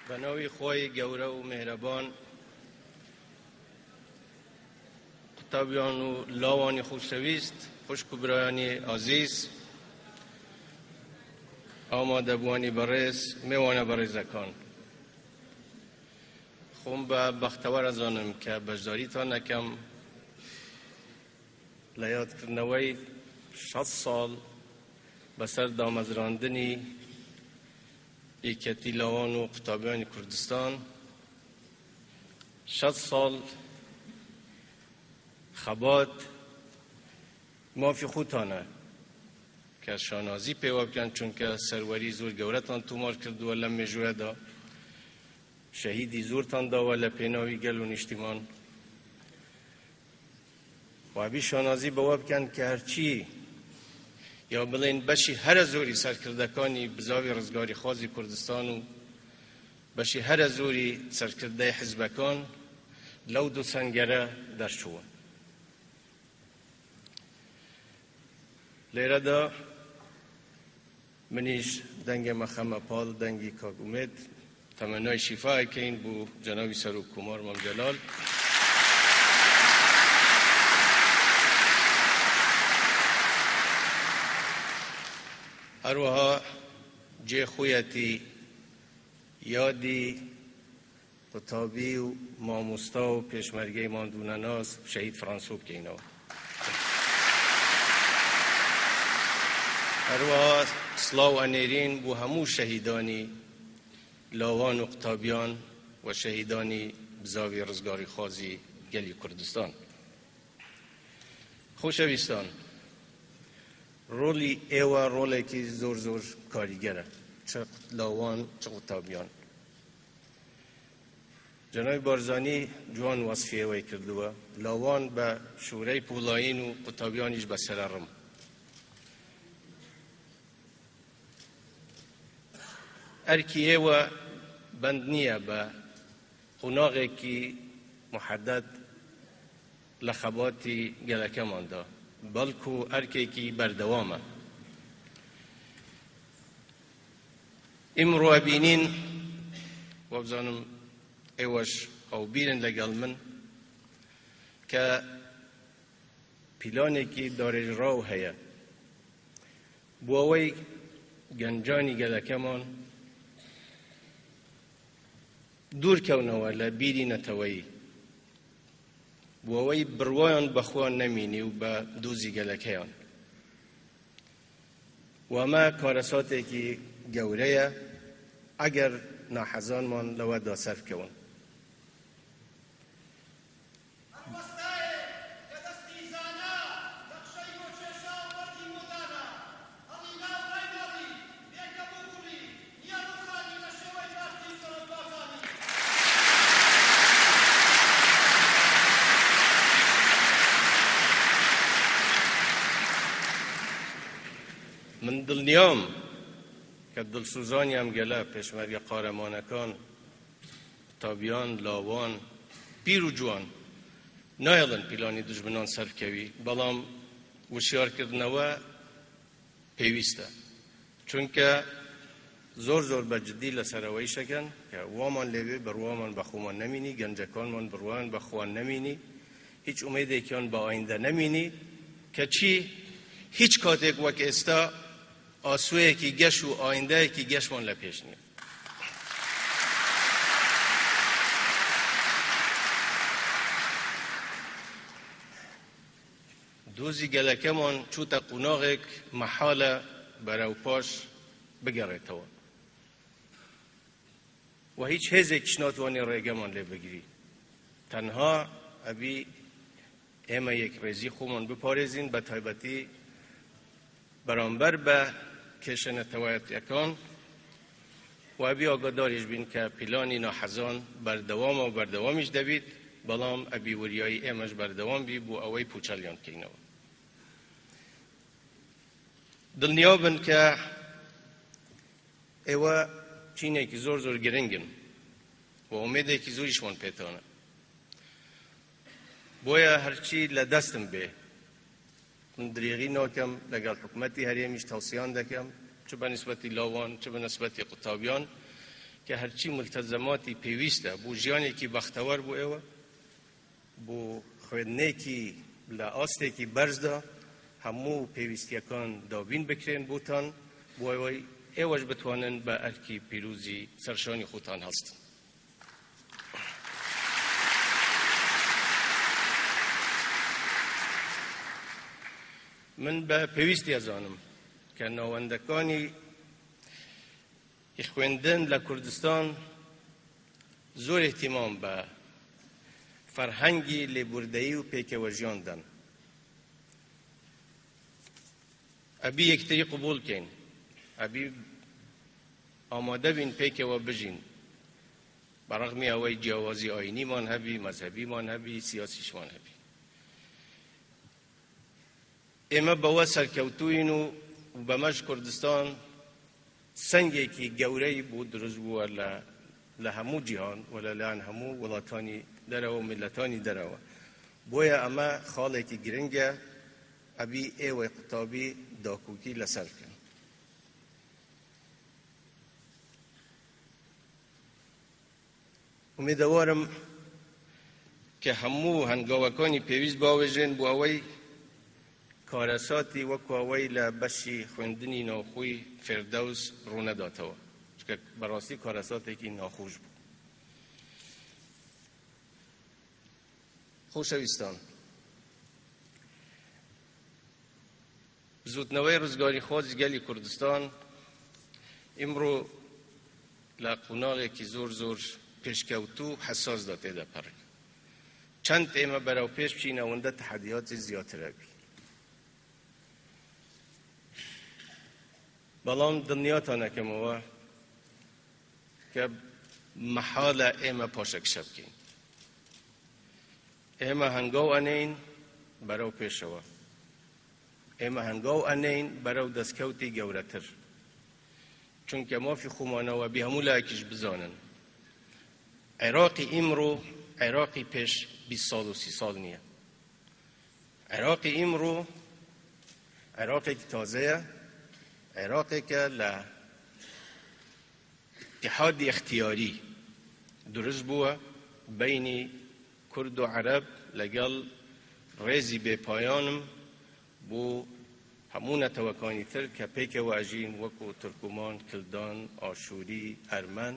بە ناوی خوای گەورە و مێهرەبان قوتابیان و لاوانی خۆشەویست، خوشک و برایانی ئازیز، ئامادەبووانی بەڕێز، مێوانە بەڕێزەکان، خۆم بە بەختەوەر ئەزانم کە بەشداریتان ئەکەم لە یادکردنەوەی 60 ساڵ بەسەر دامەزراندنی یەکیەتی لاوان و قوتابیانی کوردستان. 60 ساڵ خەبات مافی خۆتانە کە شانازی پێوە بکەن، چونکە سەروەری زۆر گەورەتان تۆمار کردووە لەم مێژووەدا، شەهیدی زۆرتان داوە لە پێناوی گەل و نیشتیمان. وابی شانازی بەوە بکەن کە هەرچی یا بڵێن بەشی هەرە زۆری سەرکردەکانی بزاوی ڕزگاری خوازی کوردستان و بەشی هەرە زۆری سەرکردەی حزبەکان لەو دوو سەنگەرە دەرچوون. لێرەدا منیش دەنگێ مەخەمە پاڵ دەنگی کاک ئومێد، تەمەنای شیفا ئەکەین بۆ جەنابی سەرۆک کۆمار مام جەلال. هەروەها جێ خۆیەتی یادی قوتابی و مامۆستا و پێشمەرگەی ماندوونەناس شەهید فرانسۆ بکەینەوە. هەروەها سڵاو ئەنێرین بۆ هەموو شەهیدانی لاوان و قوتابیان و شەهیدانی بزاوی ڕزگاریخوازی گەلی کوردستان. خۆشەویستان، ڕۆڵی ئێوە ڕۆڵێکی زۆر زۆر کاریگەرە، چ لاوان چ قوتابیان. جەنابی بارزانی جوان وەسفی ئێوەی کردووە، لاوان بە شورەی پوڵایین و قوتابیانیش بە سەرەڕم. ئەرکی ئێوە بەند نییە بە قۆناغێکی محەدەد لە خەباتی گەلەکەماندا، بەڵکو ئەرکێکی بەردەوامە. ئیمڕۆ ئەبینین، وابزانم ئێوەش هاوبیرن لەگەڵ من، کە پیلانێکی دارێژراو هەیە بۆ ئەوەی گەنجانی گەلەکەمان دوورکەونەوە لە بیری نەتەوەیی، بۆ ئەوەی بڕوایان بەخۆیان نەمینی و بە دۆزی گەلەکەیان. و ئەمە کارەساتێکی گەورەیە ئەگەر ناحەزانمان لەوەدا سەربکەون. هەر وەستایەک لە دەستی زانا، نەخشەی بۆ کێشا و بەردی بۆ دانا. هەڵینا و ڕایماڵی، بێ کەموکوڕی، نییە ڕووخانی لە شێوەی پارتی و سەرۆک بارزانی. من دڵنیام کە دڵسۆزانی ئەم گەلە، پێشمەرگە قارەمانەکان، قوتابیان، لاوان، پیر و جوان نایەڵن پیلانی دوژمنان سەربکەوی، بەڵام وشیارکردنەوە پێویستە، چونکە زۆر زۆر بە جدی لەسەر ئەوەیش ئەکەن کە وامان لێبێ بڕوامان بە خۆمان نەمینی، گەنجەکانمان بڕوایان بە خۆیان نەمینی، هیچ ئومێدێکیان بە ئایندە نەمینی، کەچی هیچ کاتێک وەک ئێستا ئاسۆیەکی گەش و ئایندەیەکی گەشمان لە پێش نییە. دۆزی گەلەکەمان چووتە قوناغێک مەحالە بەرەو پاش بگەڕێتەوە و هیچ هێزێکیش ناتوانێ ڕێگەمان لێ بگری. تەنها ئەبی ئێمە یەکڕێزی خۆمان بپارێزین، بە تایبەتی بەرامبەر بە کێشە نەتەوایەتیەکان، و ئەبی ئاگاداریش بین کە پیلانی ناحەزان بەردەوامە و بەردەوامیش دەبیت، بەڵام ئەبی وریایی ئێمەش بەردەوام بی بۆ ئەوەی پوچەڵیان بکەینەوە. دڵنیا بن کە ئێوە چینێکی زۆر زۆر گرنگن و ئومێدێکی زۆریشمان پێتانە، بۆیە هەرچی لە دەستم بێ من درێغی ناکەم، لەگەڵ حکومەتی هەرێمیش تەوسیان دەکەم، چ بە نسبەتی لاوان چ بە نسبەتی قوتابیان، کە هەرچی ملتەزەماتی پێویستە بۆ ژیانێکی بەختەوەر بۆ ئێوە، بۆ خوێندنێکی لە ئاستێکی بەرزدا هەموو پێویستیەکان دابین بکرێن بۆتان، بۆ ئەوەی ئێوەش بتوانن بە ئەرکی پیرۆزی سەرشانی خۆتان هەڵستن. من بە پێویستی ئەزانم کە ناوەندەکانی خوێندن لە کوردستان زۆر احتیمام بە فەرهەنگی لێبوردەیی و پێکەوەژیان دەن. ئەبی یەکتری قبول کەین، ئەبی ئامادە بین پێکەوە بژین، بەڕەغمی ئەوەی جیاوازی ئاینیمان هەبی، مەزهەبیمان هەبی، سیاسیشمان هەبی. ئێمە بەوە سەرکەوتوین و بەمەش کوردستان سەنگێکی گەورەی بۆ دروست بووە لە هەموو جیهان و لەلایەن هەموو وڵاتانی دەرەوە و میللەتانی دەرەوە. بۆیە ئەمە خاڵێکی گرنگە ئەبی ئێوەی قوتابی داکۆکی لەسەر بکەن. ئومێدەوارم کە هەموو هەنگاوەکانی پێویست باوێژێن بۆ ئەوەی کارەساتی وەکو ئەوەی لە بەشی خوێندنی ناوخۆی فێردەوس ڕوونەداتەوە، چونکە بەڕاستی کارەساتێکی ناخۆش بوو. خۆشەویستان، بزوتنەوەی ڕزگاریخوازی گەلی کوردستان ئیمڕۆ لە قۆناغێکی زۆر زۆر پێشکەوتوو و حەساسدا تێدەپەڕێ. چەند ئێمە بەرەو پێش بچین ئەوەندە تەحەدیاتی زیاتر ئەبی. بەڵام دڵنیاتان ئەکەمەوە کە مەحالە ئێمە پاشەکشە بکەین. ئێمە هەنگاو ئەنێین بەرەو پێشەوە. ئێمە هەنگاو ئەنێین بەرەو دەستکەوتی گەورەتر، چونکە مافی خۆمانەوە بێ هەموو لایەکیش بزانن عێراقی ئیمڕۆ عێراقی پێش 20 ساڵ و 30 ساڵ نییە. عێراقی ئیمڕۆ عێراقێکی تازەیە، عێراقێکە لە اتحادی اختیاری دروست بووە بینی کورد و عەرەب لەگەڵ ڕێزی بێ پایانم بۆ هەموو نەتەوەکانی تر کە پێکەوە ئەژین وەکو تورکمان، کلدان، ئاشوری، ئەرمەن،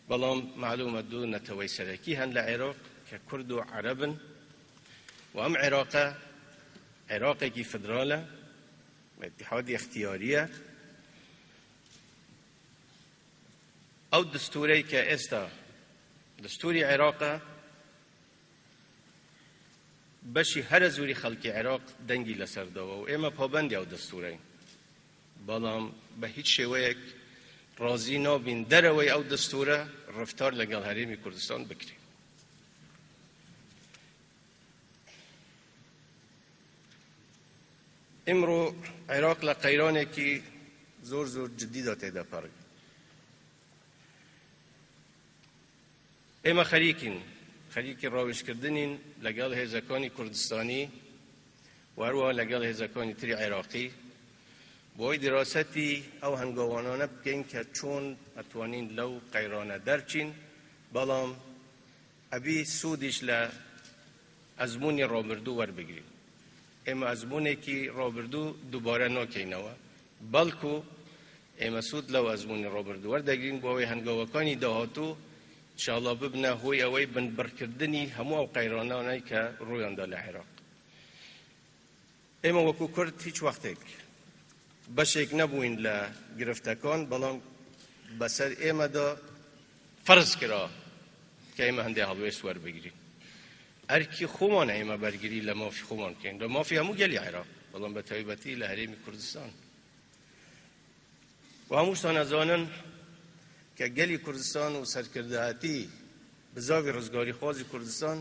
بەڵام مەعلومە دوو نەتەوەی سەرەکی هەن لە عێراق کە کورد و عەرەبن و ئەم عێراقە عێراقێکی فدرالە، اتحادی اختیاریە. ئەو دستورەی کە ئێستا دستوری عێراقە بەشی هەرە زۆری خەڵکی عێراق دەنگی لەسەردەوە و ئێمە پابەندی ئەو دەستورەین، بەڵام بە هیچ شێوەیەک ڕازی نابین دەرەوەی ئەو دەستورە ڕفتار لەگەڵ هەرێمی کوردستان بکرێت. ئیمڕۆ عێراق لە قەیرانێکی زۆر زۆر جدیدا تێدەپەڕی. ئێمە خەریکین خەریکی ڕاوێژکردنین لەگەڵ هێزەکانی کوردستانی و هەروەها لەگەڵ هێزەکانی تری عێراقی بۆی دراسەتی ئەو هەنگاوانانە بکەین کە چۆن ئەتوانین لەو قەیرانە دەرچین، بەڵام ئەبی سوودیش لە ئەزموونی ڕابردوو وەربگرین. ئێمە ئەزموونێکی ڕابردوو دووبارە ناکەینەوە، بەڵکو ئێمە سوود لەو ئەزموونی ڕابردوو وەردەگرین بۆ ئەوەی هەنگاوەکانی داهاتوو ئینشاءاللە ببنە هۆی ئەوەی بنبڕکردنی هەموو ئەو قەیرانانەی کە ڕوویاندا لە عێراق. ئێمە وەکو کورد هیچ وەختێک بەشێک نەبووین لە گرفتەکان، بەڵام بەسەر ئێمەدا فەرز کرا کە ئێمە هەندێک هەڵوێست وەربگرین. ئەرکی خۆمانە ئێمە بەرگری لە مافی خۆمان بکەین، لە مافی هەموو گەلی عێراق، بەڵام بە تایبەتی لە هەرێمی کوردستان. و هەمووشتان ئەزانن کە گەلی کوردستان و سەرکردایەتی بزاوی ڕزگاریخوازی کوردستان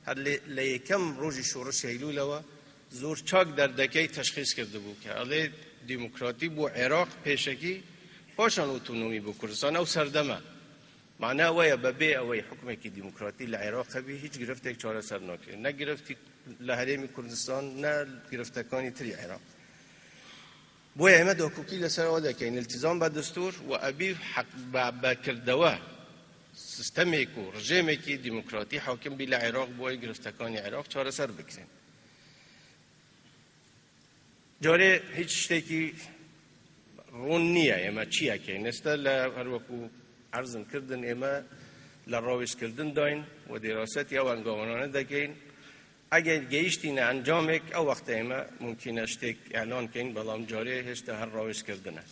هەر لە یەکەم ڕۆژی شۆڕشی ئەیلوولەوە زۆر چاک دەردەکەی تەشخیص کردبوو کە ئەڵێ دیموکراتی بۆ عێراق پێشەکی، پاشان ئۆتۆنۆمی بۆ کوردستان. ئەو سەردەمە مانا ئەوەیە بەبێ ئەوەی حکومێکی دیموکراتی لە عێراق هەبی هیچ گرفتێک چارەسەر ناکرێت، نە گرفتی لە هەرێمی کوردستان نە گرفتەکانی تری عێراق. بۆیە ئێمە داکۆکی لەسەر ئەوە دەکەین التزام بە دەستور و ئەبی حەق بە کردەوە سیستەمێک و ڕژێمێکی دیموکراتی حاکم بی لە عێراق بۆی گرفتەکانی عێراق چارەسەر بکرێن. جارێ هیچ شتێکی ڕوون نییە ئێمە چیەکەین ئێستا لە هەروەکو عەرزم کردن ئێمە لە ڕاوێژکردن داین و دیراسەتی ئەو ئەنگاوانانە دەکەین. ئەگەر گەیشتینە ئەنجامێک ئەو وەختە ئێمە ممکنە شتێک ئیعلان کەین، بەڵام جارێ هێشتا هەر ڕاوێژکردنە.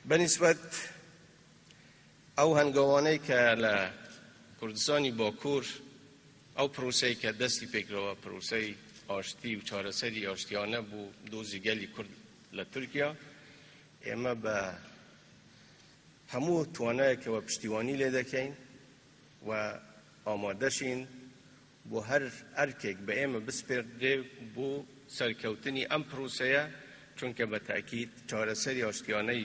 بەنیسبەت ئەو هەنگاوانەی کە لە کوردستانی باکوور ئەو پرۆسەی کە دەستی پێکرەوە پرۆسەی ئاشتی و چارەسەری ئاشتیانە بوو دۆزی گەلی کورد لە تورکیا، ئێمە بە هەموو توانایەکەوە پشتیوانی لێ دەکەین و ئامادەشین بۆ هەر ئەرکێک بە ئێمە بسپێردرێ بۆ سەرکەوتنی ئەم پرۆسەیە، چونکە بە تاکید چارەسەری ئاشتیانەی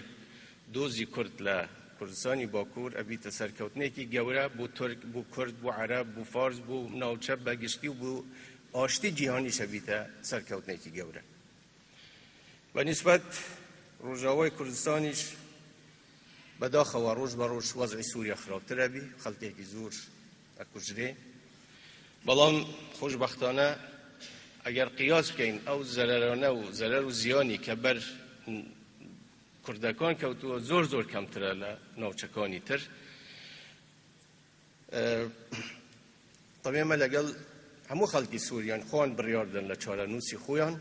دۆزی کورد لە کوردستانی باکوور ئەبیتە سەرکەوتنێکی گەورە بۆ تورک، بۆ کورد، بۆ عەرەب، بۆ فارس، بۆ ناوچە بە گشتی و بۆ ئاشتی جیهانیش ئەبیتە سەرکەوتنێکی گەورە. بە نیسبەت ڕۆژاوای کوردستانیش بەداخەوە ڕۆژ بە ڕۆژ وەزعی سووریا خراپتر ئەبی، خەڵکێکی زۆر ئەکوژرێ، بەڵام خۆشبەختانە ئەگەر قیاس بکەین ئەو زەرەرانە و زەرەر و زیانی کە بەر کوردەکان کەوتووە زۆر زۆر کەمترە لە ناوچەکانی تر. طبعا ئێمە لەگەڵ هەموو خەڵکی سووریان خۆیان بڕیاردن لە چارەنووسی خۆیان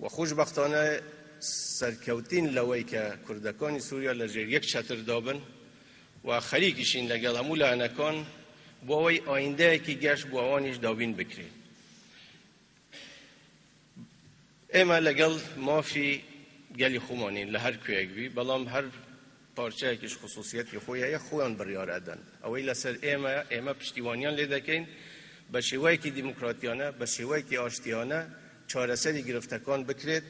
و خۆشبەختانە سەرکەوتین لەوەی کە کوردەکانی سووریا لەژێر یەک چەتردا بن و خەریکیشین لەگەڵ هەموو لایەنەکان بۆ ئەوەی ئایندەیەکی گەش بۆ ئەوانیش دابین بکرێت. ئێمە لەگەڵ مافی گەلی خۆمانین لە هەر کوێیەک بی، بەڵام هەر پارچەیەکیش خصوصیەتی خۆی هەیە، خۆیان بڕیار ئەدەن. ئەوەی لەسەر ئێمە، ئێمە پشتیوانیان لێ دەکەین بە شێوەیەکی دیموکراتیانە، بە شێوەیەکی ئاشتیانە چارەسەری گرفتەکان بکرێت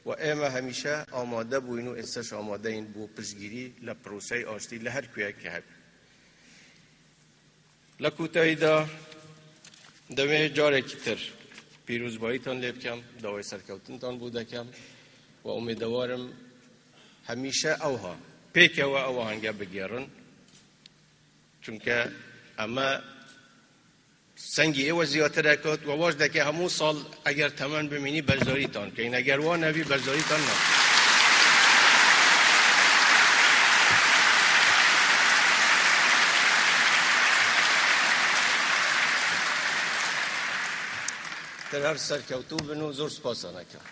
و ئێمە هەمیشە ئامادە بووین و ئێستاش ئامادەین بۆ پشتگیری لە پرۆسەی ئاشتی لە هەر کوێیەک کە هەبێت. لە کۆتاییدا دەمەوێت جارێکی تر پیرۆزباییتان لێ بکەم، داوای سەرکەوتنتان بۆ دەکەم و ئومێدەوارم هەمیشە ئەوها پێکەوە ئەو ئاهەنگە بگێڕن، چونکە ئەمە سەنگی ئێوە زیاتر ئەکات و واش دەکەی هەموو ساڵ ئەگەر تەمەن بمینی بەشداریتان بکەین، ئەگەر وا نەبی بەشداریتان ناکەین. تر هەر سەرکەوتوو بن و زۆر سوپاسانەکەم.